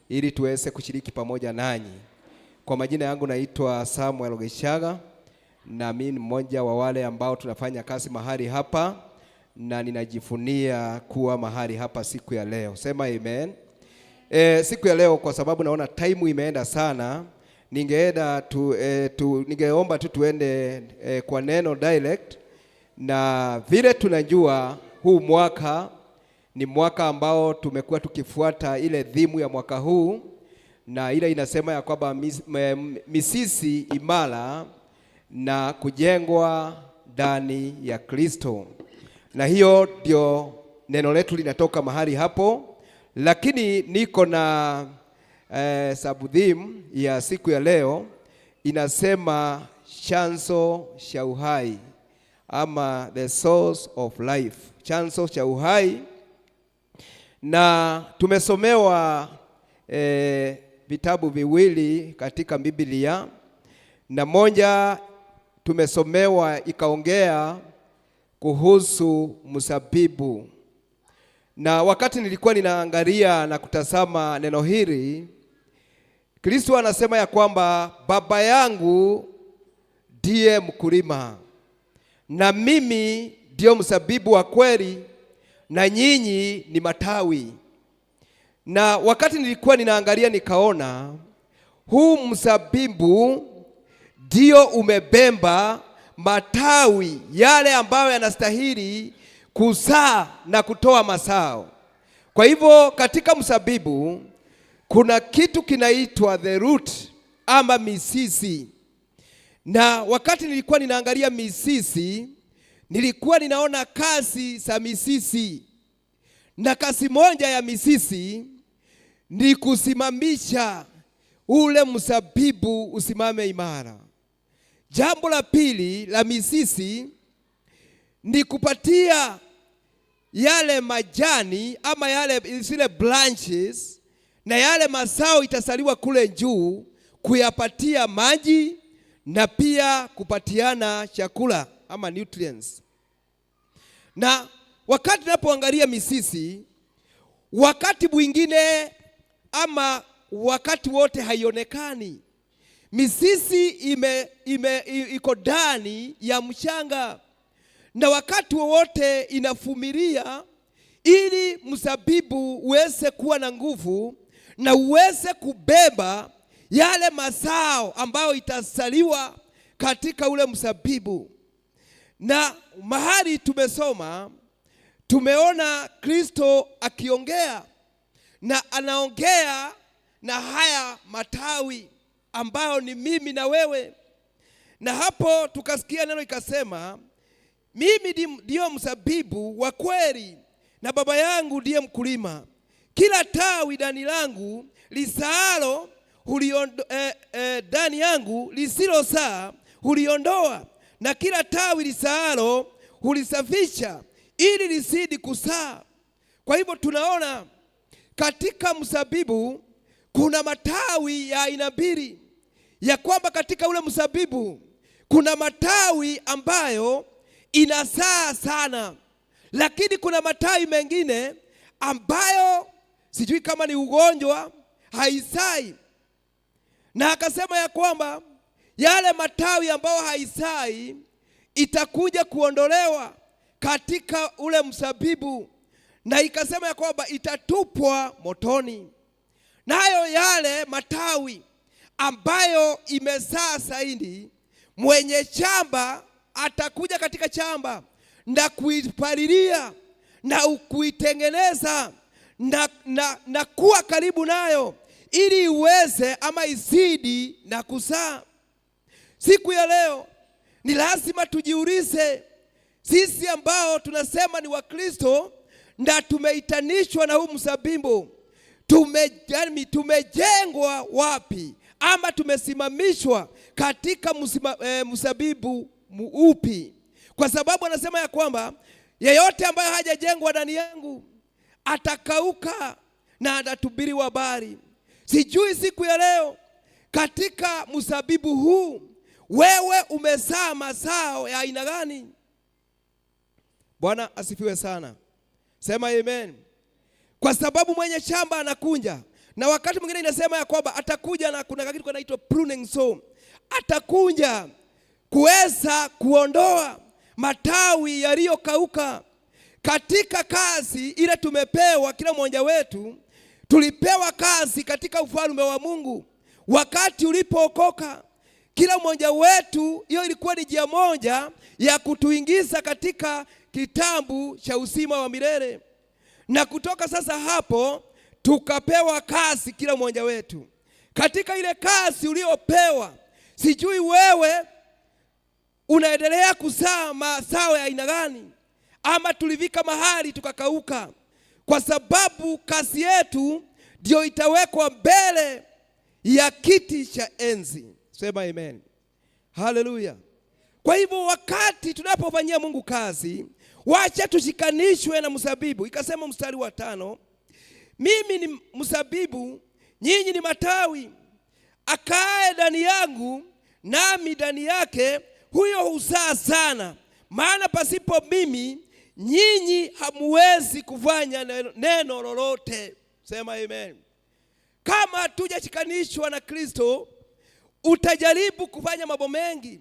ili tuweze kushiriki pamoja nanyi. Kwa majina yangu naitwa Samuel Gecaga, na mimi ni mmoja wa wale ambao tunafanya kazi mahali hapa, na ninajivunia kuwa mahali hapa siku ya leo. Sema amen. Siku ya leo kwa sababu naona time imeenda sana, ningeenda tu, tu, ningeomba tu tuende kwa neno direct, na vile tunajua huu mwaka ni mwaka ambao tumekuwa tukifuata ile theme ya mwaka huu, na ile inasema ya kwamba mizizi imara na kujengwa ndani ya Kristo, na hiyo ndio neno letu linatoka mahali hapo, lakini niko na sub-theme ya siku ya leo inasema chanzo cha uhai ama the source of life, chanzo cha uhai. Na tumesomewa vitabu viwili katika Biblia, na moja tumesomewa ikaongea kuhusu mzabibu. Na wakati nilikuwa ninaangalia na kutazama neno hili, Kristo anasema ya kwamba Baba yangu ndiye mkulima na mimi ndio mzabibu wa kweli na nyinyi ni matawi. Na wakati nilikuwa ninaangalia nikaona huu mzabibu ndio umebeba matawi yale ambayo yanastahili kuzaa na kutoa mazao. Kwa hivyo katika mzabibu kuna kitu kinaitwa the root ama mizizi. Na wakati nilikuwa ninaangalia mizizi, nilikuwa ninaona kazi za mizizi, na kazi moja ya mizizi ni kusimamisha ule mzabibu usimame imara. Jambo la pili la mizizi ni kupatia yale majani ama yale zile branches na yale mazao itasaliwa kule juu, kuyapatia maji na pia kupatiana chakula ama nutrients. Na wakati tunapoangalia mizizi, wakati mwingine ama wakati wote haionekani. Mizizi iko ndani ya mchanga na wakati wowote inavumilia ili mzabibu uweze kuwa na nguvu na uweze kubeba yale mazao ambayo itasaliwa katika ule mzabibu. Na mahali tumesoma, tumeona Kristo akiongea na anaongea na haya matawi ambayo ni mimi na wewe. Na hapo tukasikia neno ikasema, mimi ndiyo mzabibu wa kweli na Baba yangu ndiye mkulima. Kila tawi ndani langu lisaalo ndani yangu lisilozaa huliondoa, na kila tawi lisaalo hulisafisha ili lizidi kuzaa. Kwa hivyo tunaona katika mzabibu kuna matawi ya aina mbili, ya kwamba katika ule mzabibu kuna matawi ambayo inazaa sana, lakini kuna matawi mengine ambayo sijui kama ni ugonjwa haizai. Na akasema ya kwamba yale matawi ambayo haizai itakuja kuondolewa katika ule mzabibu, na ikasema ya kwamba itatupwa motoni. Nayo yale matawi ambayo imezaa zaidi, mwenye shamba atakuja katika shamba na kuipalilia na kuitengeneza na kuwa karibu nayo ili iweze ama izidi na kuzaa. Siku ya leo ni lazima tujiulize sisi ambao tunasema ni Wakristo na tumeitanishwa na huu mzabibu, tumejengwa wapi ama tumesimamishwa katika mzabibu upi? Kwa sababu anasema ya kwamba yeyote ambaye hajajengwa ndani yangu atakauka na atatupiliwa mbali. Sijui siku ya leo katika mzabibu huu wewe umezaa mazao ya aina gani? Bwana asifiwe sana. Sema amen. Kwa sababu mwenye shamba anakuja Na wakati mwingine inasema ya kwamba atakuja na kuna kitu kinaitwa pruning saw, atakuja kuweza kuondoa matawi yaliyokauka. Katika kazi ile tumepewa, kila mmoja wetu tulipewa kazi katika ufalme wa Mungu. Wakati ulipookoka, kila mmoja wetu, hiyo ilikuwa ni njia moja ya kutuingiza katika kitabu cha uzima wa milele. Na kutoka sasa hapo tukapewa kazi kila mmoja wetu. Katika ile kazi uliopewa, sijui wewe unaendelea kuzaa mazao ya aina gani, ama tulifika mahali tukakauka, kwa sababu kazi yetu ndio itawekwa mbele ya kiti cha enzi. Sema amen, haleluya. Kwa hivyo wakati tunapofanyia Mungu kazi, wacha tushikanishwe na mzabibu. Ikasema mstari wa 5, mimi ni mzabibu, nyinyi ni matawi. Akae ndani yangu nami ndani yake, huyo huzaa sana, maana pasipo mimi nyinyi hamuwezi kufanya neno lolote. Sema amen. Kama hatujashikanishwa na Kristo, utajaribu kufanya mambo mengi.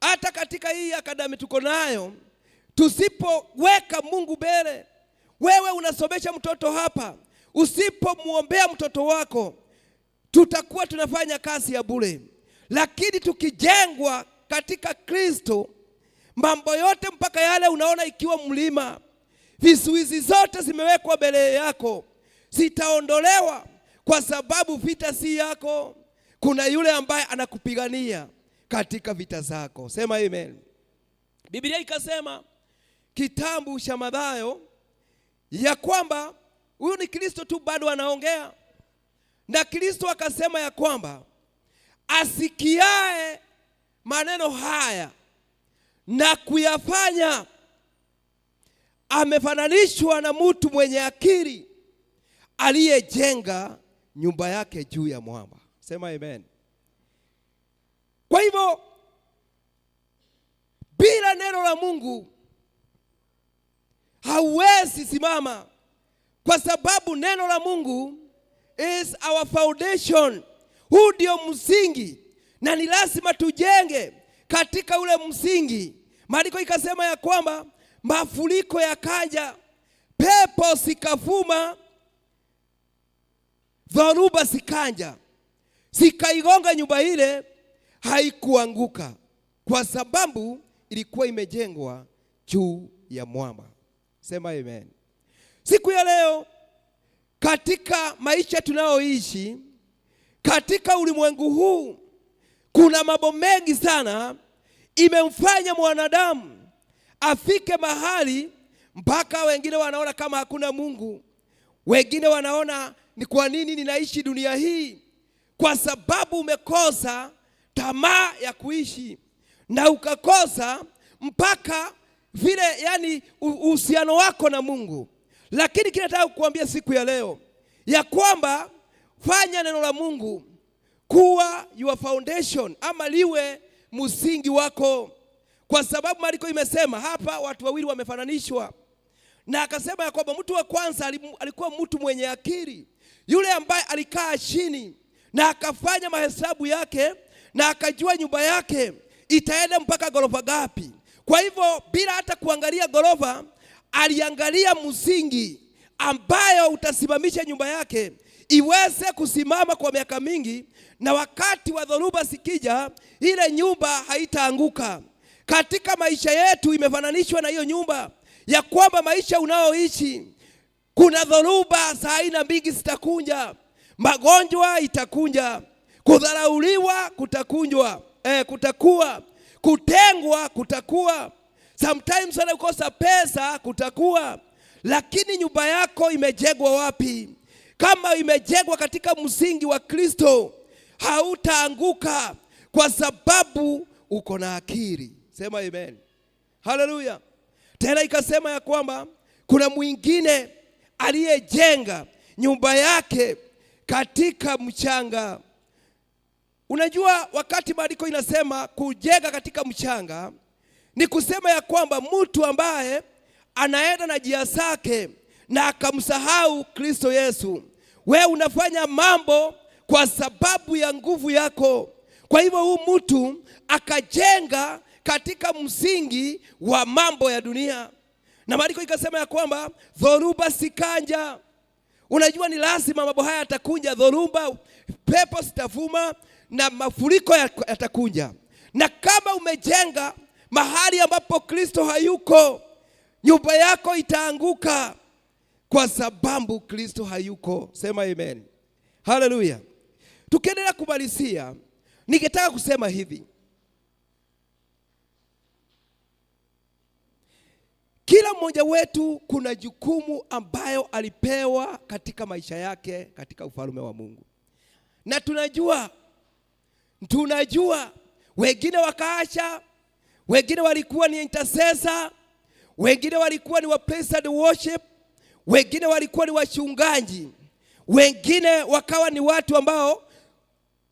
Hata katika hii akadami tuko nayo, tusipoweka Mungu mbele. Wewe unasomesha mtoto hapa, usipomuombea mtoto wako, tutakuwa tunafanya kazi ya bure. Lakini tukijengwa katika Kristo, mambo yote mpaka yale unaona ikiwa mlima, vizuizi zote zimewekwa mbele yako, zitaondolewa, kwa sababu vita si yako. Kuna yule ambaye anakupigania katika vita zako. Sema amen. Biblia ikasema kitabu cha Mathayo ya kwamba huyu ni Kristo tu bado anaongea, na Kristo akasema ya kwamba asikiae maneno haya na kuyafanya amefananishwa na mtu mwenye akili aliyejenga nyumba yake juu ya mwamba. Sema amen. Kwa hivyo bila neno la Mungu hauwezi simama, kwa sababu neno la Mungu is our foundation. Huu ndio msingi, na ni lazima tujenge katika ule msingi. Maandiko ikasema ya kwamba mafuriko yakaja, pepo zikavuma, dhoruba zikaja, zikaigonga nyumba ile, haikuanguka kwa sababu ilikuwa imejengwa juu ya mwamba. Sema amen. Siku ya leo katika maisha tunayoishi katika ulimwengu huu, kuna mambo mengi sana imemfanya mwanadamu afike mahali mpaka wengine wanaona kama hakuna Mungu. Wengine wanaona ni kwa nini ninaishi dunia hii? Kwa sababu umekosa tamaa ya kuishi na ukakosa mpaka vile, yani uhusiano wako na Mungu. Lakini kile nataka kukuambia siku ya leo ya kwamba fanya neno la Mungu kuwa your foundation, ama liwe msingi wako, kwa sababu maandiko imesema hapa watu wawili wamefananishwa, na akasema ya kwamba mtu wa kwanza alikuwa mtu mwenye akili, yule ambaye alikaa chini na akafanya mahesabu yake na akajua nyumba yake itaenda mpaka ghorofa ngapi. Kwa hivyo bila hata kuangalia ghorofa, aliangalia msingi ambayo utasimamisha nyumba yake iweze kusimama kwa miaka mingi, na wakati wa dhoruba zikija, ile nyumba haitaanguka. Katika maisha yetu imefananishwa na hiyo nyumba, ya kwamba maisha unaoishi kuna dhoruba za aina mingi zitakunja, magonjwa itakunja, kudharauliwa kutakunjwa, kutakuwa, kutengwa kutakuwa, sometimes hata kukosa pesa kutakuwa. Lakini nyumba yako imejengwa wapi? Kama imejengwa katika msingi wa Kristo, hautaanguka kwa sababu uko na akili. Sema amen. Haleluya. Tena ikasema ya kwamba kuna mwingine aliyejenga nyumba yake katika mchanga. Unajua, wakati maandiko inasema kujenga katika mchanga, ni kusema ya kwamba mtu ambaye anaenda na njia zake na akamsahau Kristo Yesu. Wewe unafanya mambo kwa sababu ya nguvu yako. Kwa hivyo huu mtu akajenga katika msingi wa mambo ya dunia, na maandiko ikasema ya kwamba dhoruba zikaja. Unajua ni lazima mambo haya yatakuja, dhoruba, pepo zitavuma na mafuriko yatakuja. Na kama umejenga mahali ambapo Kristo hayuko, nyumba yako itaanguka kwa sababu Kristo hayuko. Sema amen. Haleluya. Tukiendelea kumalizia, ningetaka kusema hivi. Kila mmoja wetu kuna jukumu ambayo alipewa katika maisha yake katika ufalme wa Mungu. Na tunajua wengine wakaacha, wengine walikuwa ni intercessor, wengine walikuwa ni wa praise and worship, wengine walikuwa ni wachungaji, wengine wakawa ni watu ambao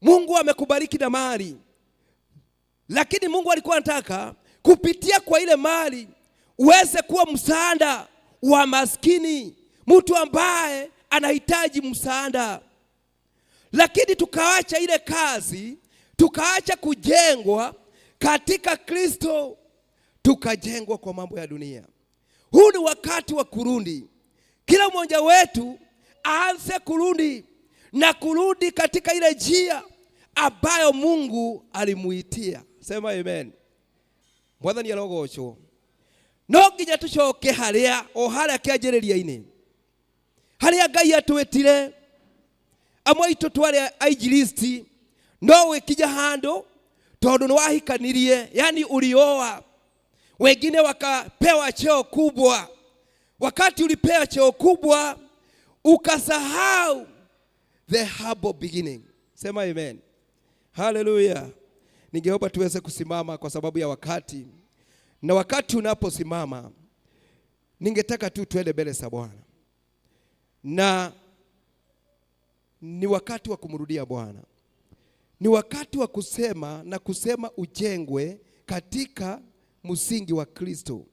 Mungu amekubariki na mali. Lakini Mungu alikuwa anataka kupitia kwa ile mali uweze kuwa msaada wa maskini, mtu ambaye anahitaji msaada. Lakini tukaacha ile kazi, tukaacha kujengwa katika Kristo, tukajengwa kwa mambo ya dunia. Huu ni wakati wa kurudi. Kila mmoja wetu aanze kurudi na kurudi katika ile njia ambayo Mungu alimuitia. Sema amen. Mwathani arogocwo. No nginya tucoke haria o haria kianjĩrĩria-inĩ, haria Ngai atwĩtire. Amwe aitũ twarĩ ainjilisti, no gũgĩkinya handũ tondũ nĩ wahikanirie, yani ulioa, wengine wakapewa cheo kubwa. Wakati ulipewa cheo kubwa, ukasahau the humble beginning. Sema amen. Hallelujah. Ningeomba tuweze kusimama kwa sababu ya wakati. Na wakati unaposimama, ningetaka tu tuende mbele za Bwana. Na ni wakati wa kumrudia Bwana. Ni wakati wa kusema na kusema ujengwe katika msingi wa Kristo.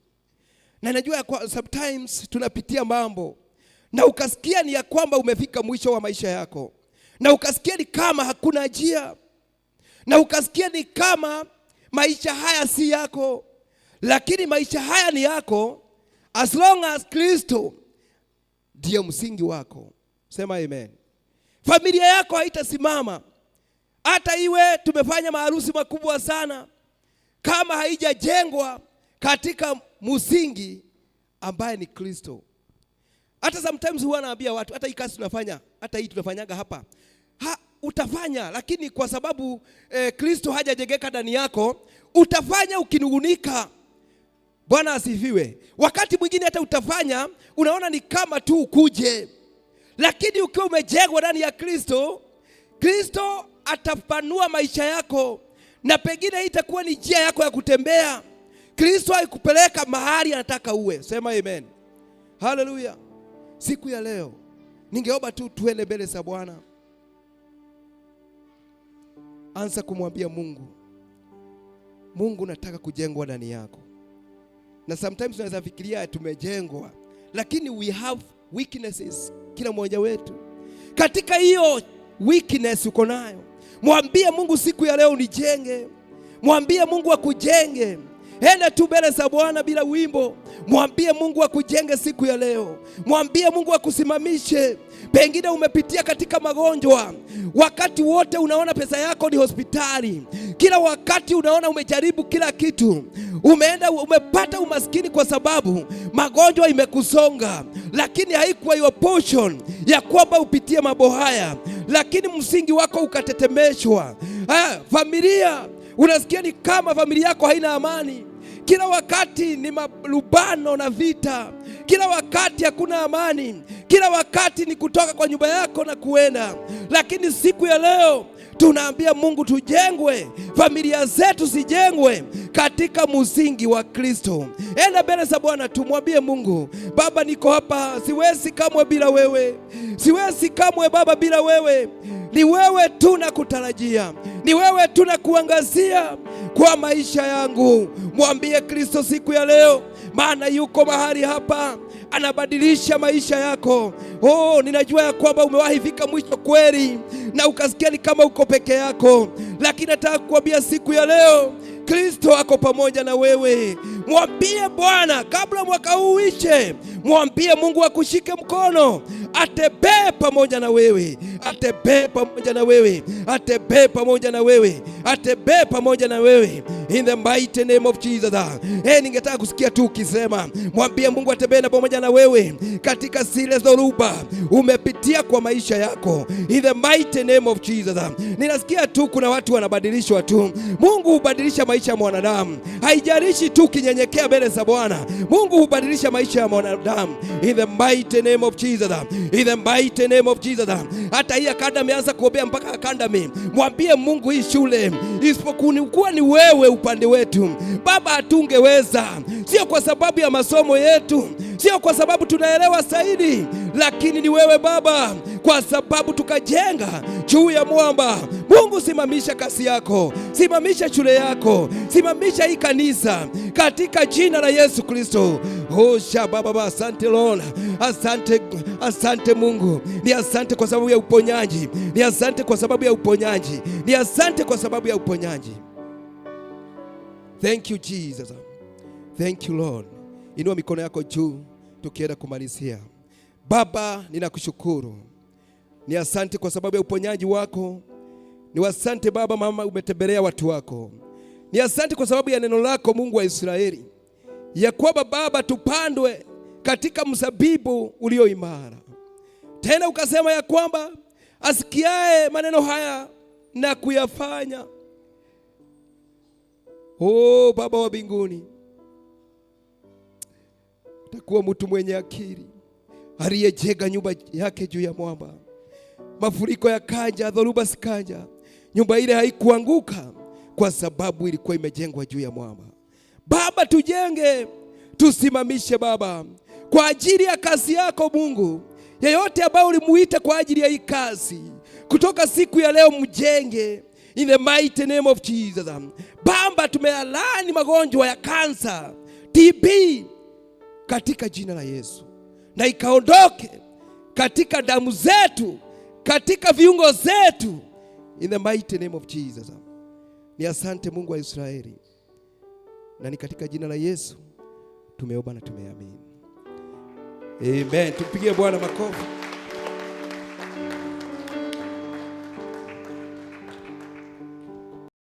Na najua kwa sometimes tunapitia mambo na ukasikia ni ya kwamba umefika mwisho wa maisha yako, na ukasikia ni kama hakuna njia, na ukasikia ni kama maisha haya si yako, lakini maisha haya ni yako as long as Kristo ndiye msingi wako. Sema amen. Familia yako haitasimama hata iwe tumefanya maharusi makubwa sana, kama haijajengwa katika msingi ambaye ni Kristo. Hata sometimes huwa naambia watu, hata hii kazi tunafanya, hata hii tunafanyaga hapa, utafanya, lakini kwa sababu Kristo hajajengeka ndani yako, utafanya ukinungunika. Bwana asifiwe. Wakati mwingine hata utafanya, unaona ni kama tu ukuje. Lakini ukiwa umejengwa ndani ya Kristo, Kristo atapanua maisha yako, na pengine hii itakuwa ni njia yako ya kutembea. Kristo aikupeleka mahali anataka uwe. Sema amen. Hallelujah. Siku ya leo ningeomba tu tuende mbele za Bwana. Anza kumwambia Mungu, Mungu nataka kujengwa ndani yako. Na sometimes tunaweza fikiria tumejengwa, lakini we have weaknesses, kila mmoja wetu. Katika hiyo weakness uko nayo, mwambie Mungu siku ya leo nijenge. Mwambie Mungu akujenge. Enda tu mbele za Bwana bila wimbo. Mwambie Mungu akujenge siku ya leo. Mwambie Mungu akusimamishe. Pengine umepitia katika magonjwa. Wakati wote unaona pesa yako ni hospitali. Kila wakati unaona umejaribu kila kitu. Umeenda umepata umaskini kwa sababu magonjwa imekusonga. Lakini haikuwa your portion ya kwamba upitie mambo haya. Lakini msingi wako ukatetemeshwa. Familia, unasikia ni kama familia yako haina amani. Kila wakati ni malubano na vita. Kila wakati hakuna amani. Kila wakati ni kutoka kwa nyumba yako na kuenda. Lakini siku ya leo tunaambia Mungu tujengwe, familia zetu zijengwe katika msingi wa Kristo. Enda mbele za Bwana tumwambie Mungu, Baba niko hapa, siwezi kamwe bila wewe. Siwezi kamwe Baba bila wewe. Ni wewe tu nakutarajia. Ni wewe tu nakuangazia kwa maisha yangu. Mwambie Kristo siku ya leo, maana yuko mahali hapa. Anabadilisha maisha yako. Oh, ninajua ya kwamba umewahi fika mwisho kweli na ukasikia ni kama uko peke yako, lakini nataka kukuambia siku ya leo Kristo ako pamoja na wewe. Mwambie Bwana kabla mwaka huu uishe, mwambie Mungu akushike mkono, atembee pamoja na wewe, atembee pamoja na wewe, atembee pamoja na wewe, atembee pamoja na wewe, in the mighty name of Jesus. Ningetaka kusikia tu ukisema, mwambie Mungu atembee na pamoja na wewe katika zile dhoruba umepitia kwa maisha yako, in the mighty name of Jesus. Ninasikia tu kuna watu wanabadilishwa tu. Mungu hubadilisha maisha ya mwanadamu, haijalishi tu ukinyenyekea mbele za Bwana. Mungu hubadilisha maisha ya mwanadamu, in the mighty name of Jesus, in the mighty name of Jesus. Hata hii academy, anza kuombea mpaka academy, mwambie Mungu, hii shule isipokuwa ni wewe upande wetu Baba, hatungeweza. Sio kwa sababu ya masomo yetu, sio kwa sababu tunaelewa zaidi, lakini ni wewe Baba, kwa sababu tukajenga juu ya mwamba. Mungu, simamisha kazi yako, simamisha shule yako, simamisha hii kanisa katika jina la Yesu Kristo. Oh, shababa, asante Lord, asante, asante Mungu, ni asante kwa sababu ya uponyaji, ni asante kwa sababu ya uponyaji, ni asante kwa sababu ya uponyaji. Thank you, Jesus. Thank you, Lord. Inua mikono yako juu tukienda kumalizia. Baba, ninakushukuru. Ni asante kwa sababu ya uponyaji wako. Ni asante Baba, mama umetembelea watu wako. Ni asante kwa sababu ya neno lako, Mungu wa Israeli, ya kwamba Baba tupandwe katika mzabibu ulio imara. Tena ukasema ya kwamba asikiae maneno haya na kuyafanya, oh Baba wa mbinguni, takuwa mtu mwenye akili aliyejenga nyumba yake juu ya mwamba. Mafuriko yakaja, dhoruba zikaja, nyumba ile haikuanguka kwa sababu ilikuwa imejengwa juu ya mwamba. Baba, tujenge, tusimamishe Baba, kwa ajili ya kazi yako Mungu. Yeyote ambaye ulimuita kwa ajili ya hii kazi, kutoka siku ya leo mjenge, in the mighty name of Jesus. Baba, tumeyalaani magonjwa ya kansa, TB katika jina la Yesu, na ikaondoke katika damu zetu, katika viungo zetu, in the mighty name of Jesus. Ni asante Mungu wa Israeli, na ni katika jina la Yesu tumeomba na tumeamini, amen. Tumpigie Bwana makofi.